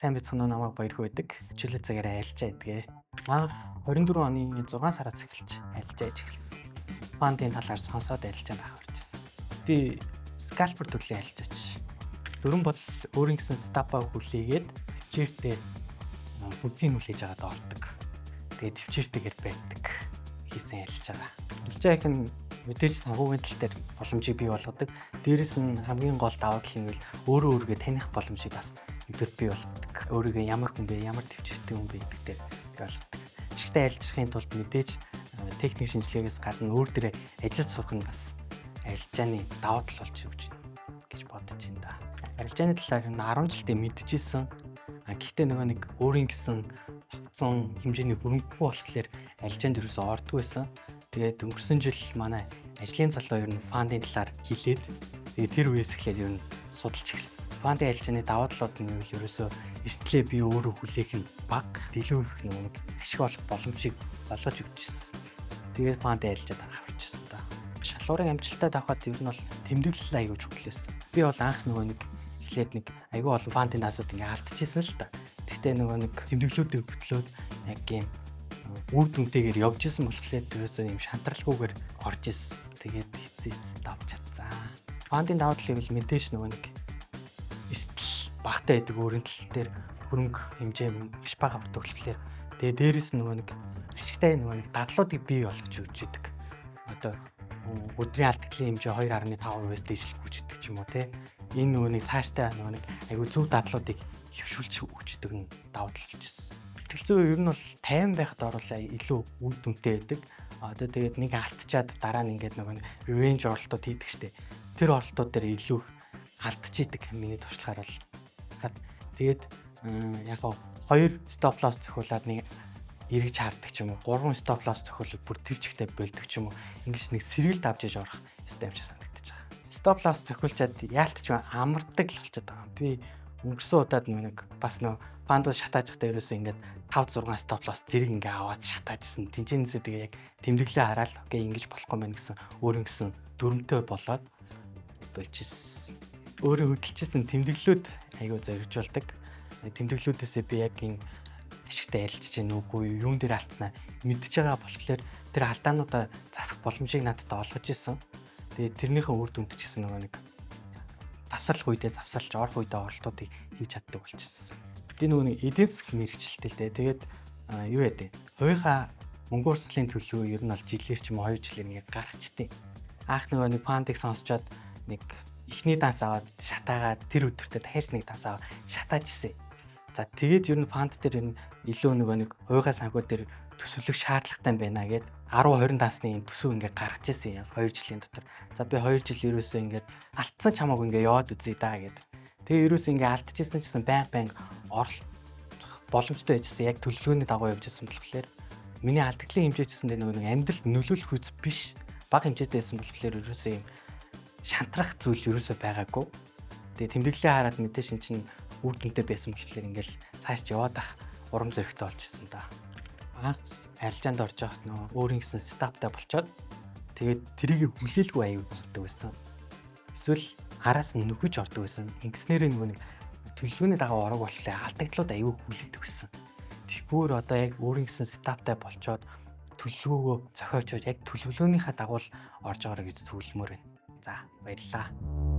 Сайн байцгаана уу, намайг Баярхүү байдаг. Чөлөө цагаараа арилжаа хийдэг. Анх 24 оны 6 сараас эхэлж арилжаа хийж эхэлсэн. Фандын талаар сонсоод арилжаанд анх орж ирсэн. Би scalper төрлийн арилжаач. Дөрөн бол өөрийн гэсэн setup аа хүлээгээд төвчээртэй бүгдийг хүлээж аваад ордог. Тэгээд төвчээртэйгээр байдаг. Хийсэн арилжаа. Арилжаа их нь мэдээж санхүүгийн тал дээр боломжийг бий болгодог. Дээрээс нь хамгийн гол давуу тал нь бол өөрөө өөрийгөө таних боломжийг бас нэгдүгээр бий болгодог. Өөрийгөө ямар хүн бэ, ямар төвчээртэй хүн бэ гэдэг дээр бий болгодог. Ашигтай арилжахын тулд мэдээж техник шинжилгээгээс гадна өөр дээрээ ажиллаж сурах нь бас арилжааны давуу тал болж өгч байна гэж бодож байна да. Арилжааны талаар нь 10 жилдээ мэдчихсэн. Гэхдээ нөгөө нэг өөрийн гэсэн тогтсон хэмжээний хөрөнгөгүй болохоор арилжаанд ерөөсөө ордоггүй байсан. Тэгээд өнгөрсөн жил манай ажлын залуу ер нь fund ын талаар хэлээд, тэгээд тэр үеэс эхлээд ер нь судалж эхэлсэн. Fund ын арилжааны давуу талууд нь юу ерөөсөө эрсдлээ би өөрөө хүлээх нь бага, илүү их нэг ашиг олох боломжийг олгож өгч ирсэн. Тэгээд fund ын арилжаад анх орчихсон та. Шалгуурыг амжилттай давхад ер нь бол тэмдэглэл аягүй чухал байсан. Би бол анх нөгөө нэг эхлээд нэг аягүй олон fund ын дансууд ингээ алдчихсан л та. Гэхдээ нөгөө нэг тэмдэглэлүүдээ хөтлөөд яг юм үр дүнтэйгээр явж исэн болохоор тэрөөсөө юм шантралгүйгээр орж исэн. Тэгээд эцээ эцээ давж чадсан. Fund ын давуу талыг бол мэдээж нөгөө нэг эрсдэл багатай байдаг, өөрийн тал дээр хөрөнгө хэмжээ маш бага авдаг болохоор, тэгээ дээрэс нь нөгөө нэг ашигтай нөгөө нэг дадлуудыг бий болгож өгч идэг. Одоо өдрийн алдагдлын хэмжээ 2.5%-аас дээшлэх хүч идэг ч юм уу, те. Энэ нөгөө нэг цаашдаа нөгөө нэг айгүй зөв дадлуудыг хэвшүүлж өгч идэг нь давуу тал болж ирсэн. Сэтгэл зүй ер нь бол 50 байхад оруулаа илүү үр дүнтэй байдаг. Одоо тэгээд нэг алдчаад дараа нь ингээд нөгөө revenge оролтууд хийдэг штэ. Тэр оролтууд дээр илүү их алдчихийдэг миний туршлагаар бол. Тэгээд яг гоо хоёр stop loss зохиулаад нэг эргэж хардаг ч юм уу, гурван stop loss зохиулаад бүр тэр чигтээ болдог ч юм уу. Ингэж нэг сэргэлт авч иж орох ёстой юм шиг санагдаж байгаа. Stop loss зохиулчаад яалтч амардаг л болчиход байгаа. Би өнгөрсөн удаад нэг бас нөө fund ууд шатааж байхдаа ерөөсөө ингээд 5 6 stop loss зэрэг ингээ аваад шатаажсэн. Тэнчэнээсээ тэгээ яг тэмдэглэлээ хараад, okay, ингэж болохгүй мэн гэсэн өөрийн гэсэн дүрмтэй болоод болж ирсэн. Өөрөө хөдөлчихсэн тэмдэглэлүүд айгүй зоригжуулдаг. Тэмдэглэлүүдээсээ би яг энэ ашигтай арилжиж гэнэ үгүй юу, юун дээр алдснаа мэдж байгаа болохоор тэр алдаануудаа засах боломжийг надад олгож исэн. Тэгээд тэрнийхээ үр дүнд ч гэсэн нөгөө нэг завсарлах үедээ завсарлаж, орох үедээ оролтуудыг хийж чаддаг болчихсон. Би нөгөө нэг эдийн засаг мэргэжилтэй л дээ. Тэгээд юу яа дээ. Хувийнхаа мөнгө урсгалын төлөвөө ер нь бол жилээр ч юм уу 2 жилээр ингээд гаргачдیں۔ Анх нөгөө нэг fund ыг сонсчоод нэг эхний данс аваад шатаагаад, тэр өдөртөө дахиад нэг данс аваад шатааж исэн. За, тэгээд ер нь fund дээр ер нь илүү нөгөө нэг хувийнхаа санхүү дээр төсөөлөх шаардлагатай юм байна гэд 10 20 дансны юм төсөв ингээд гаргаж ирсэн юм 2 жилийн дотор. За, би 2 жил ерөөсөө ингээд алдсан ч хамаагүй ингээд яваад үзье да гэд. Тэгээ ерөөсөө ингээд алдчихсан ч гэсэн байнга байнга оролт боломжтой байжсэн. Яг төлөвлөгөөний дагуу явж ирсэн болохоор миний алдагдлын хэмжээ ч гэсэн нөгөө нэг амьдралд нөлөөлөх үз биш. Бага хэмжээтэй байсан болохоор ерөөсөө юм шантрах зүйл ерөөсөө байгаагүй. Тэгээ тэмдэглэлээ хараад мэдээж эн чинь үр дүнтэй байсан болохоор ингээл цааш яваад ах урам зоригтой болж ирсэн да. Анх арилжаанд орж байхад нөгөө өөрийн гэсэн setup тай болчоод, тэгээд тэрийг хүлээлгүй аюу зурдаг байсан. Эсвэл араас нь нөхөж ордог байсан. Ингэснээрээ нөгөө нэг төлөвлөгөөний дагуу ороог болохоор алдагдлууд аюу хүлээдэг байсан. Тэгвэр одоо яг өөрийн гэсэн setup тай болчоод, төлөвлөгөөгөө зохиочоод, яг төлөвлөгөөнийхөө дагуу л орж байгаарай гэж зөвлөмөр байна. За, баярлалаа.